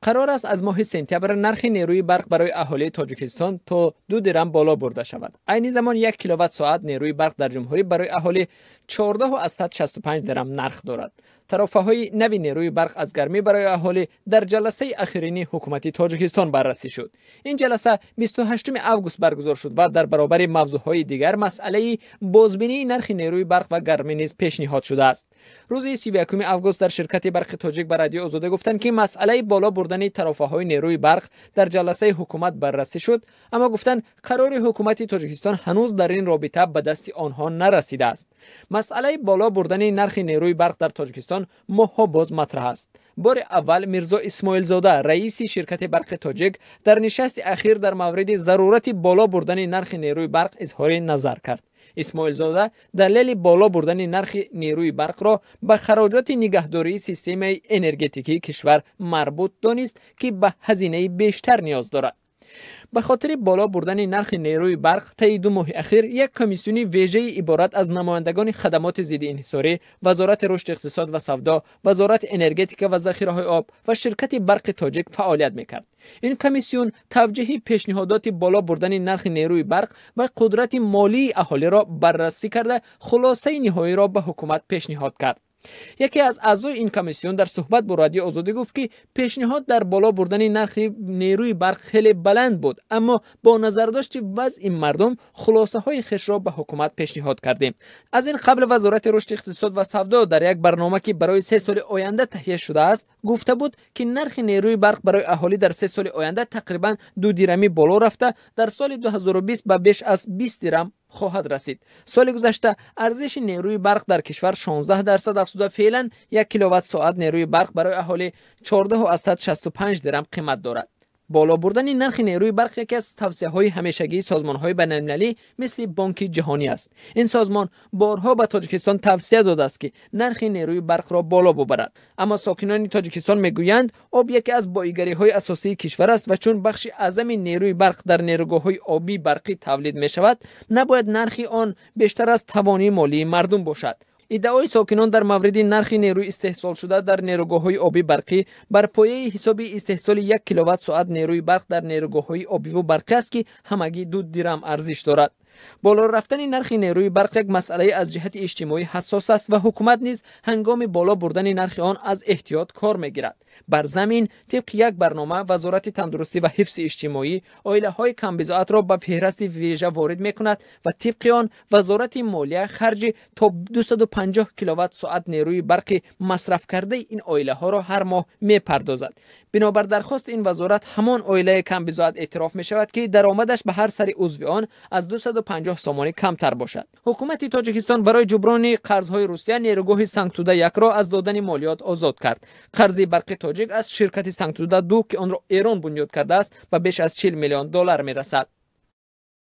Қарор аст аз моҳи сентябр нархи нерӯи барқ барои аҳолии Тоҷикистон то 2 дирам боло бурда шавад. Айни замон 1 киловатт-соат нерӯи барқ дар ҷумҳурӣ барои аҳолӣ 14,65 дирам нарх дорад. Тарофаҳои нави нерӯи барқ аз гармӣ барои аҳолӣ дар ҷаласаи ахирини ҳукумати Тоҷикистон баррасӣ шуд. Ин ҷаласа 28 август баргузор шуд ва дар баробари мавзӯъҳои дигар масъалаи бозбинии нархи нерӯи барқ ва гармӣ низ пешниҳод шудааст. Рӯзи 31 август дар ширкати барқи тоҷик ба Радиои Озодӣ гуфтанд, ки масъалаи боло бурдани тарофаҳои нерӯи барқ дар ҷаласаи ҳукумат баррасӣ шуд, аммо гуфтанд қарори ҳукумати Тоҷикистон ҳанӯз дар ин робита ба дасти онҳо нарасидааст. Масъалаи боло бурдани нархи нерӯи барқ дар Тоҷикистон моҳҳо боз матраҳ аст. Бори аввал Мирзо Исмоилзода, раиси ширкати барқи тоҷик, дар нишасти ахир дар мавриди зарурати боло бурдани нархи нерӯи барқ изҳори назар кард. Исмоилзода далели боло бурдани нархи нерӯи барқро ба хароҷоти нигаҳдории системаи энергетикии кишвар марбут донист, ки ба ҳазинаи бештар ниёз дорад. Ба хотири боло бурдани нархи нерӯи барқ таи 2 моҳи ахир як комиссиони вежаи иборат аз намояндагони хадамоти зидди инҳисорӣ, Вазорати рушди иқтисод ва савдо, Вазорати энергетика ва захираҳои об ва ширкати барқи тоҷик фаъолият мекард. Ин комиссион тавҷиҳи пешниҳодоти боло бурдани нархи нерӯи барқ ва қудрати молии аҳолиро баррасӣ карда, хулосаи ниҳоиро ба ҳукумат пешниҳод кард. Яке аз аъзои ин комиссион дар суҳбат бо Радиои Озодӣ гуфт, ки пешниҳод дар боло бурдани нархи нерӯи барқ хеле баланд буд, аммо бо назардошти вазъи мардум хулосаҳои хешро ба ҳукумат пешниҳод кардем. Аз ин қабл Вазорати рушди иқтисод ва савдо дар як барнома, ки барои 3 соли оянда таҳия шудааст, гуфта буд, ки нархи нерӯи барқ барои аҳолӣ дар 3 соли оянда тақрибан 2 дирамӣ боло рафта, дар соли 2020 ба беш аз 20 дирам хоҳад расид. Соли гузашта арзиши нерӯи барқ дар кишвар 16% афзуда, феълан 1 киловатт-соат нерӯи барқ барои аҳолӣ 14,65 дирам қимат дорад. Боло бурдани нархи нерӯи барқ яке аз тавсияҳои ҳамешагии созмонҳои байналмилалӣ мисли Бонки Ҷаҳонӣ аст. Ин созмон борҳо ба Тоҷикистон тавсия додааст, ки нархи нерӯи барқро боло бубарад. Аммо сокинони Тоҷикистон мегӯянд, об яке аз боигариҳои асосии кишвар аст ва чун бахши аъзами нерӯи барқ дар нерӯгоҳҳои обии барқӣ тавлид мешавад, набояд нархи он бештар аз тавонии молии мардум бошад. Иддаои сокинон дар мавриди нархи нерӯи истеҳсолшуда дар нерӯгоҳҳои обӣ барқӣ бар пояи ҳисоби истеҳсоли 1 киловатт-соат нерӯи барқ дар нерӯгоҳҳои обиву барқӣ аст, ки ҳамагӣ 2 дирам арзиш дорад. Боло рафтани нархи нерӯи барқ як масъалаи аз ҷиҳати иҷтимоӣ ҳассос аст ва ҳукумат низ ҳангоми боло бурдани нархи он аз эҳтиёт кор мегирад. Бар замин тибқи як барнома Вазорати тандурустӣ ва ҳифзи иҷтимоӣ оилаҳои камбизоатро ба феҳрасти вежа ворид мекунад ва тибқи он Вазорати молия харҷи то 250 киловатт-соат нерӯи барқи масрафкардаи ин оилаҳоро ҳар моҳ мепардозад. Бинобар дархости ин вазорат ҳамон оилаи камбизоат эътироф мешавад, ки даромадаш ба ҳар сари узви он аз 250 сомонӣ камтар бошад. Ҳукумати Тоҷикистон барои ҷуброни қарзҳои Русия нерӯгоҳи Сангтуда 1-ро аз додани молиёт озод кард. Қарзи барқи тоҷик аз ширкати Сангтуда 2, ки онро Эрон бунёд кардааст, ба беш аз 40 миллион доллар мерасад.